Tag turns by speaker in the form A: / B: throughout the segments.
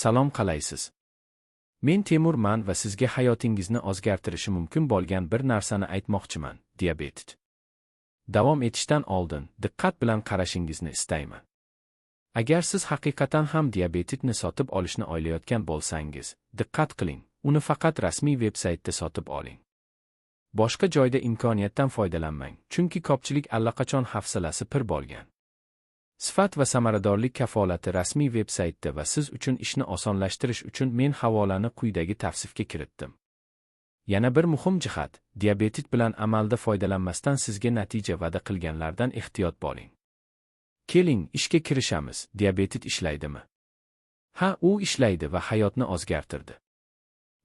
A: Salom, qalaysiz? Men Temurman va sizga hayotingizni o'zgartirishi mumkin bo'lgan bir narsani aytmoqchiman: diabet. Davom etishdan oldin diqqat bilan qarashingizni istayman. Agar siz haqiqatan ham diabetitni sotib olishni o'ylayotgan bo'lsangiz, diqqat qiling, uni faqat rasmiy veb-saytda sotib oling. Boshqa joyda imkoniyatdan foydalanmang, chunki ko'pchilik allaqachon hafsalasi pir bo'lgan. Sifat va samaradorlik kafolati rasmiy veb-saytda va siz uchun ishni osonlashtirish uchun men havolani quyidagi tavsifga kiritdim. Yana bir muhim jihat, diabetit bilan amalda foydalanmasdan sizga natija va'da qilganlardan ehtiyot bo'ling. Keling, ishga kirishamiz. Diabetit ishlaydimi? Ha, u ishlaydi va hayotni o'zgartirdi.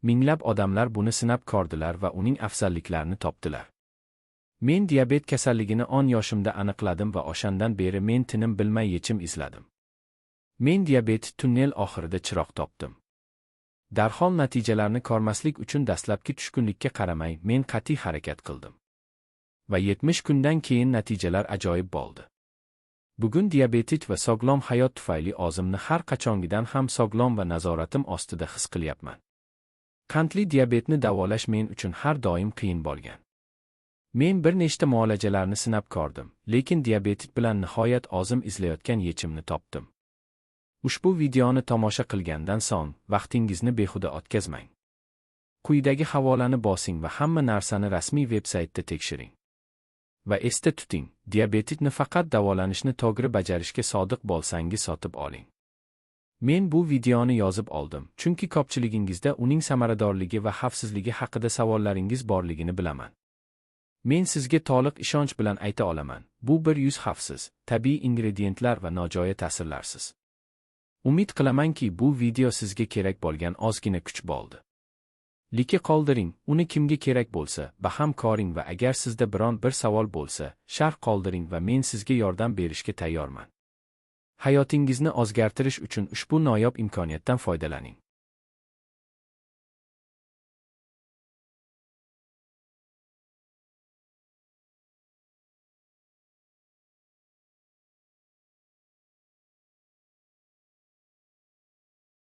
A: Minglab odamlar buni sinab ko'rdilar va uning afzalliklarini topdilar. Men diabet kasalligini 10 yoshimda aniqladim va o'shandan beri men tinim bilmay yechim izladim. Men diabet tunnel oxirida chiroq topdim. Darhol natijalarni ko'rmaslik uchun dastlabki tushkunlikka qaramay, men qat'iy harakat qildim. Va 70 kundan keyin natijalar ajoyib bo'ldi. Bugun diabetit va sog'lom hayot tufayli o'zimni har qachongidan ham sog'lom va nazoratim ostida his qilyapman. Qandli diabetni davolash men uchun har doim qiyin bo'lgan. Men bir nechta muolajalarni sinab ko'rdim, lekin diabetit bilan nihoyat o'zim izlayotgan yechimni topdim. Ushbu videoni tomosha qilgandan so'ng vaqtingizni behuda o'tkazmang. Quyidagi havolani bosing va hamma narsani rasmiy veb-saytda tekshiring. Va esda tuting, diabetitni faqat davolanishni to'g'ri bajarishga sodiq bo'lsangiz sotib oling. Men bu videoni yozib oldim, chunki ko'pchiligingizda uning samaradorligi va xavfsizligi haqida savollaringiz borligini bilaman. Men sizga to'liq ishonch bilan ayta olaman, bu 100% xavfsiz, tabiiy ingrediyentlar va nojo'ya ta'sirlarsiz. Umid qilamanki, bu video sizga kerak bo'lgan ozgina kuch bo'ldi. Like qoldiring, uni kimga kerak bo'lsa, baham ko'ring va agar sizda biron bir savol bo'lsa, sharh qoldiring va men sizga yordam berishga tayyorman. Hayotingizni o'zgartirish uchun ushbu noyob imkoniyatdan foydalaning.